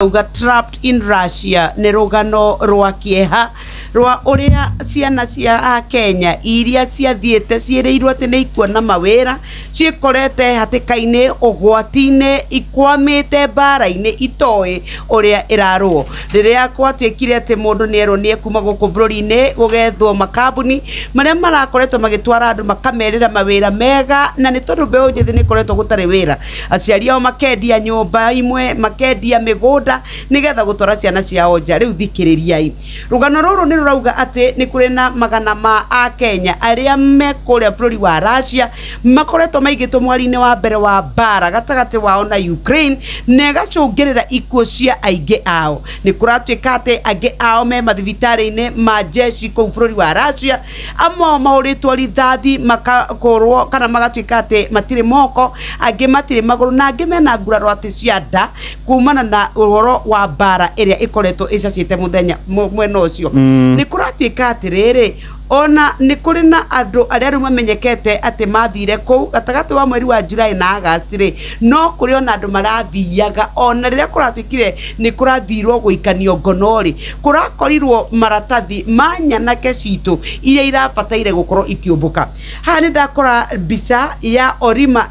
Rauga "Trapped in Russia" nĩ rũgano rwa kĩeha rwa ũrĩa ciana cia Kenya iria ciathiĩte ciĩrĩirwo atĩ nĩ ikuona mawĩra ciĩkorete hatĩka-inĩ, ũgwati-inĩ, ikwamĩte mbara-inĩ itoĩ ũrĩa ĩrarũo. Rĩrĩa gwatuĩkire atĩ mũndũ nĩ erwo nĩ ekuma gũkũ bũrũri-inĩ, gũgethwo makambuni marĩa marakoretwo magĩtwara andũ makamerĩra mawĩra mega, na nĩ tondũ mbeũ njĩthĩ nĩ ĩkoretwo gũtarĩ wĩra, aciari ao makendia nyũmba imwe, makendia mĩgũnda nĩgetha gũtwara ciana ciao nja. Rĩu thikĩrĩriai rũgano rũrũ, nĩ rũrauga atĩ nĩ kũrĩ na magana ma akenya arĩa me kũrĩa bũrũri wa Russia makoretwo maigĩtwo mweri-inĩ wa mbere wa mbara gatagatĩ wao na Ukraine, na ĩgacũngĩrĩra ikuũ cia aingĩ ao. Nĩ kũratuĩka atĩ angĩ ao me mathibitarĩ-inĩ ma jeshi kũu bũrũri wa Russia, amwe ao mahũrĩtwo rithathi makakorwo kana magatuĩka atĩ matirĩ moko, angĩ matirĩ magũrũ, na angĩ mena nguraro atĩ cia nda kumana na ũhoro wa mbara ĩrĩa ĩkoretwo ĩcacĩte mũthenya mwena ũcio. Nĩ kũratuĩka atĩrĩrĩ, ona nĩ kũrĩ na andũ arĩa rĩu mamenyekete atĩ mathire kũu gatagatĩ wa mweri wa July na August rĩ, no kũrĩ ona andũ marathiaga, ona rĩrĩa kũratuĩkire nĩ kũrathirwo gũikanio ngono rĩ, kũrakorirwo maratathi ma nyanake citũ iria irabataire gũkorwo ikĩũmbũka. Haha nĩ ndakora mbica ya Orima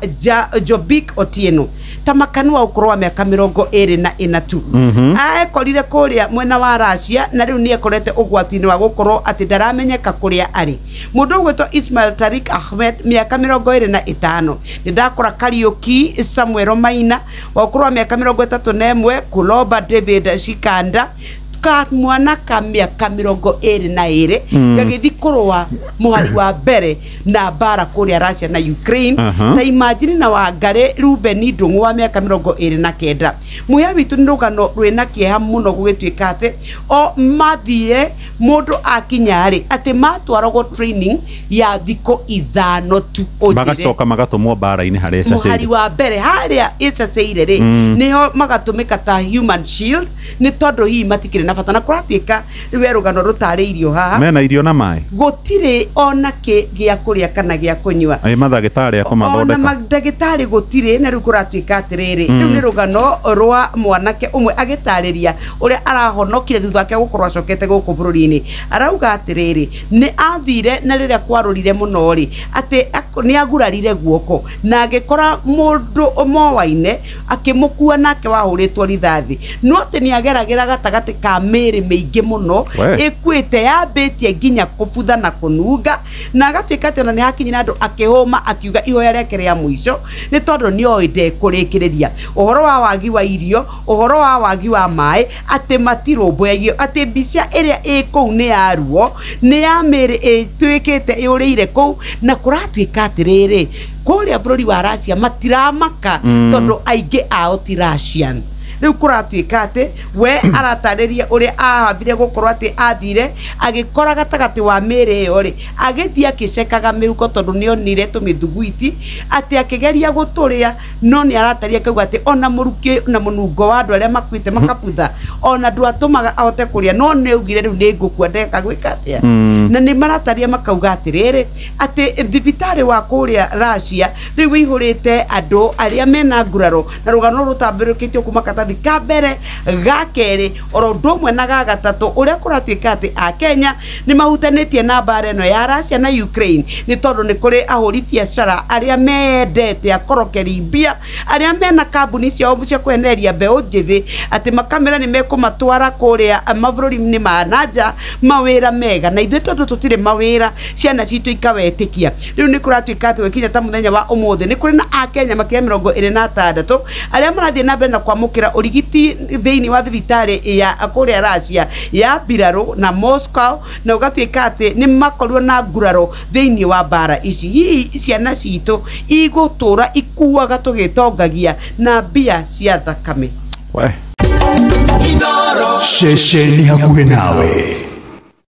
Jobik Otieno, ta makanu wa ũkũrũ wa mĩaka 24 tu. Aekorire kũrĩa mwena wa Russia na rĩu nĩ ekorete ũgwati-inĩ wa gũkorwo atĩ ndaramenyeka kũrĩa arĩ. Mũndũ ũgwĩtwo Ismail Tarik Ahmed, mĩaka 25. Nĩ ndakora Kariũki Samuel Maina wa ũkũrũ wa mĩaka 31, Kuloba David Shikanda, ka mwana ka mĩaka 22, gagĩthiĩ kũrũa mũhari wa mbere na mbara kũrĩa Russia na Ukraine. Ta imagine, na Wangari Ruben Ndung'u wa mĩaka 29. Mũhĩa witũ, nĩ rũgano rwĩna kĩeha mũno, gũgĩtuĩka atĩ o mathire mũndũ akinya rĩ, atĩ matwaragwo training ya thikũ 5 tu, ũnjĩre. Magacoka magatũmwo mbara-inĩ harĩa Mũhari ĩcacĩire. Wa mbere harĩa ĩcacĩire rĩ, nĩho magatũmĩka ta human shield, nĩ tondũ hihi matikĩrĩ na bata, na kũratuĩka rĩu he rũgano rũtarĩirio haha. Mena irio na maĩ? Gũtirĩ ona kĩ gĩa kũrĩa kana gĩa kũnyua. Ĩ mandagĩtarĩ a Ona kũmathondeka? Mandagĩtarĩ gũtirĩ. Na rĩu kũratuĩka atĩrĩrĩ, rĩu nĩ rũgano rwa mwanake ũmwe agĩtarĩria ũrĩa arahonokire thutha wake gũkorwo acokete gũkũ bũrũri-inĩ. Arauga atĩrĩrĩ, nĩ athire na rĩrĩa kwarũrire mũno rĩ, atĩ nĩ agurarire guoko na agĩkora mũndũ mowaine akĩmũkua nake wahũrĩtwo rithathi, no atĩ nĩ ageragĩra gatagatĩ ka mĩĩrĩ mĩingĩ mũno We. ĩkuĩte, yambĩtie nginya kũbutha na kũnunga, na agatuĩka atĩ ona nĩ hakinyire andũ akĩhũma, akiuga ihoya rĩake rĩa mũico nĩ tondũ nĩ oĩ ndekũrĩkĩrĩria ũhoro wa wagi wa irio, ũhoro wa wagi wa maĩ, atĩ matirũmbũyagio, atĩ mbica ĩrĩa ĩ kũu nĩ ya ruo, nĩ ya mĩĩrĩ ĩtuĩkĩte ĩũrĩire kũu, na kũratuĩka atĩrĩrĩ, kũrĩa bũrũri wa Russia matiramaka tondũ aingĩ ao ti Russian. Rĩu kũratuĩka atĩ we aratarĩria ũrĩa ahambire gũkorwo atĩ athire agĩkora gatagatĩ wa mĩĩrĩ ĩyo rĩ, agĩthiĩ akĩcekaga mĩhuko tondũ nĩ onire tũmĩthuguiti, atĩ akĩgeria gũtũrĩa, no nĩ arataria akauga atĩ ona mũrukĩ na mũnungo wa andũ arĩa makuĩte makabutha ona ndwatũmaga ahote kũrĩa, no nĩ augire rĩu nĩ ngũkua, ndeka gwĩka atĩa? Na nĩ marataria makauga atĩrĩrĩ, atĩ thibitarĩ wa kũrĩa Russia rĩu ĩihũrĩte andũ arĩa mena nguraro, na rũgano rũtambũrũkĩtio kuma karatathi ka mbere, ga kerĩ, oro ũndũ ũmwe na ga gatatũ, ũrĩa kũratuĩka atĩ akenya nĩ mahutanĩtie na mbara ĩno ya Russia na Ukraine, nĩ tondũ nĩ kũrĩ ahũri biacara arĩa meyendete, akorokeri mbia, arĩa mena kambuni ciao cia kwenereria mbeũ njĩthĩ, atĩ makamera nĩ mekũmatwara kũrĩa mabũrũri-inĩ ma nanja mawĩra mega, na ithuĩ tondũ tũtirĩ mawĩra, ciana citũ ikawetĩkia. Rĩu nĩ kũratuĩka atĩ gũkinya ta mũthenya wa ũmũthĩ nĩ kũrĩ na akenya makĩria 26 arĩa marathiĩ na mbere na kwamũkĩra ũrigiti thĩinĩ wa thibitarĩ ya kũrĩa Russia ya mbirarũ na Moscow, na ũgatuĩka atĩ nĩ makorirwo na nguraro thĩinĩ wa mbara ici. Hihi ciana citũ igũtũra ikuaga tũgĩtongagia na mbia cia thakame? We. Ceceni hakuhĩ nawe.